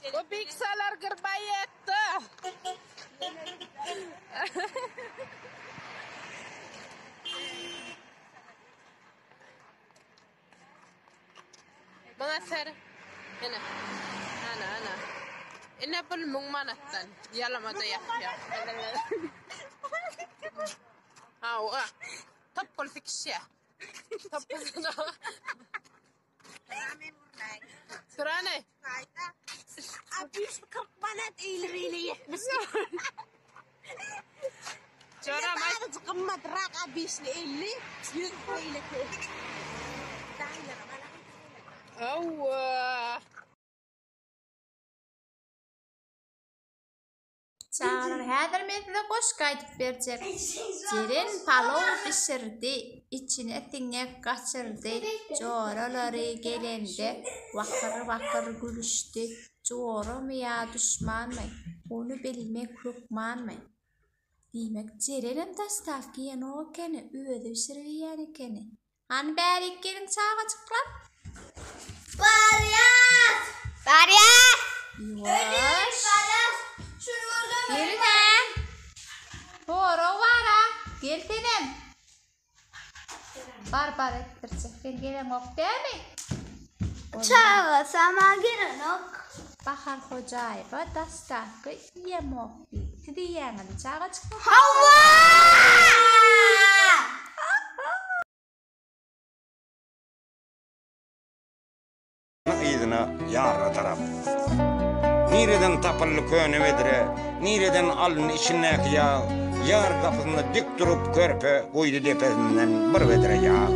Köpiksalar gyrbaýetdi. Maňa ser. Ene. Ana, ana. Ine bul 1000 manatdan. Ýalamada ýapýar. Hawa. Topbul sikişýär. Topbul. Sürene. 60 40 manat eýle beýle 70. Joram aýt. Azajyk gymmatrak 60-li 50, 100 beýleki. Daýylara bana. Hawa. Çagalar häzir men size goşgy aýdyp berjek. Jeren palow bişirdi, içine siňek gaçyrdy, joralary gelende wakyr-wakyr gülüşdi. Joramy ýa duşmanmy, ony bilmek hökmanmy? Diýmek, Jerenem dostawka iýenok ekeni, özi bişirip iýýän ekeni. Hany bärik geliň çagajyklar. Barýas! Barýas! Ýuwaş. Geliň-ä. Sorag bar-a. Gel senem. Bar bar etdirjek. Sen geleňok dämi? Çaga sama gelenok. Bahar Hojaýewa dostawka iýemok diýdi. Siz iýýäňizmi çagajyklar? Hawa! Yzyna ýaryna tarap. Nireden tapyldy köne bedre, Nireden alyndy içindäki ýag, Ýar gapysynda dik durup körpe Guýdy depesinden bir bedre ýag.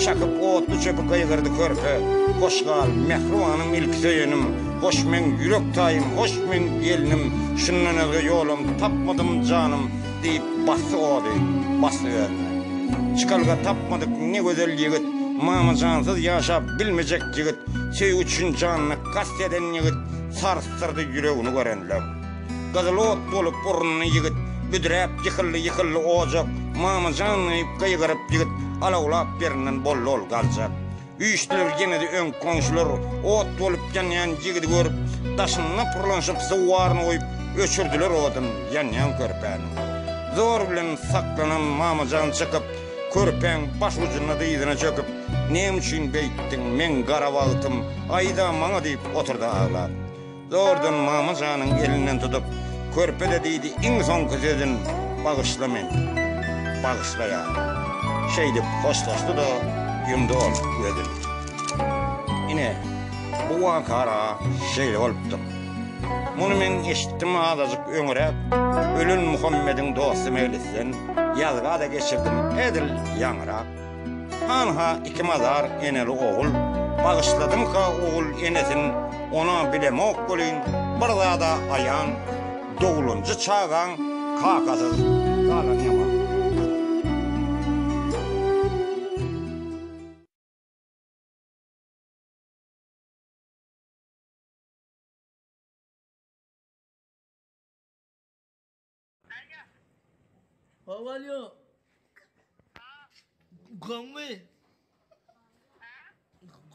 Çakyp otly çöpi gygyrdy körpe, Hoş gal, mähribanym ilki söýenim, Hoş meň ýürek taýym, hoş meň gelnim, Şundan özge ýolam tapmadym janym, Diýip basdy ody, basdy özüne. Çykalga tapmadyk ne gözel ýigit, Mamajansyz ýaşap bilmejek ýigit, Söýgi üçin janyna kast eden ýigit, Sarsdyrdy ýüregini görenleň. Gyzyl ot bolup urundy ýigit, Büdräp ýykyldy, ýykyldy ojak, Mamajan diýip gygyryp ýigit, Alawlap ýerinden boldy ol galjak. Üýşdüler ýene-de öňki goňşular, Ot bolup ýanýan ýigidi görüp, Daşynda pyrlanyşyp suw baryny guýup, Öçürdiler odun ýanýan körpäniň. Zor bilen saklanan Mamajan çykyp, Körpäň baş ujunda dyzyna çöküp, Näme üçin beýtdiň, meň gara bagtym, Aýda maňa diýip oturdy aglap. Zordan Mama janyň elinden tutup, körpe-de diýdi iň soňky sözün, Bagyşla meni. Bagyşla ýar. Şeýdip hoşlaşdy-da, ýumdy ol gözüni. Ine, bu waka-ra şeýle bolupdyr. Muny men eşitdim azajyk öňräk, ölen Muhammediň dosty Mejlisden, ýazga-da geçirdim edil ýaňyrak. Hanha iki mazar eneli ogul, Bagyşladymka ogul enesin, Ona bilemok welin, bir zada aýan, Doglanjy çagaň kakasyz galan ýaman. How are you? Gowmy?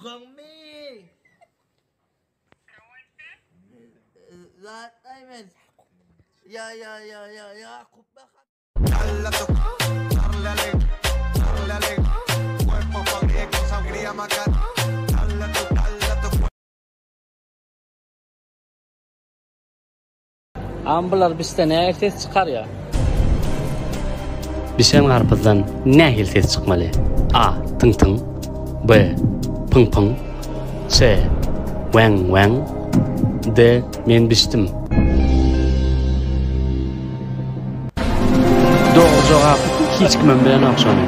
Gowmy? Zatlaý men. Ya ya ya ya Yakup bak. Agam bular bişse nähili ses çykarýar? Bişen garpyzdan nähili ses çykmaly? A. Tyň-tyň B. Pyň-pyň C. Wäň-wäň D. Men bişdim. Dogry jogap hiç kimem bilenok şony.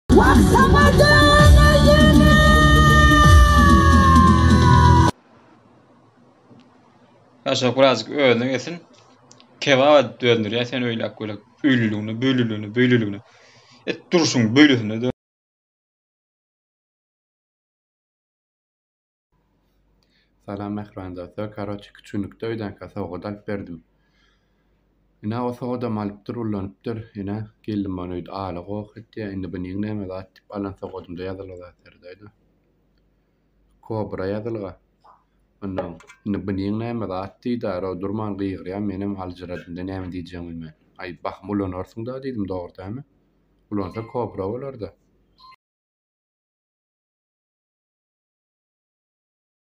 Wah saňa döneýin! Ýaşak birazjyk özüne gelsin. Kebap edip döndürýär seni öýläk böýläk. Öýlüligine, böýlüligine, böýlüligine. Et durşuň böýlesine dön. Salam mähriban dostlar karoçe iki günlükde öýdänkä sowgat alyp berdim. Ine o sogadam alypdyr ullanypdyr. Ine geldim bana öýde ala goh etýä. Indi bu niň näme zat diýip alan sogadymda ýazylgy zat seredäýdä. Kobra ýazylga. Ondan indi bu niň näme zat diýdi aro durman gygyrýa menem aljyradymda näme diýjegimi bilmän. Aý bahym ulanarsyňda diýdim dogry dämi? Ulansa kobra bolarda.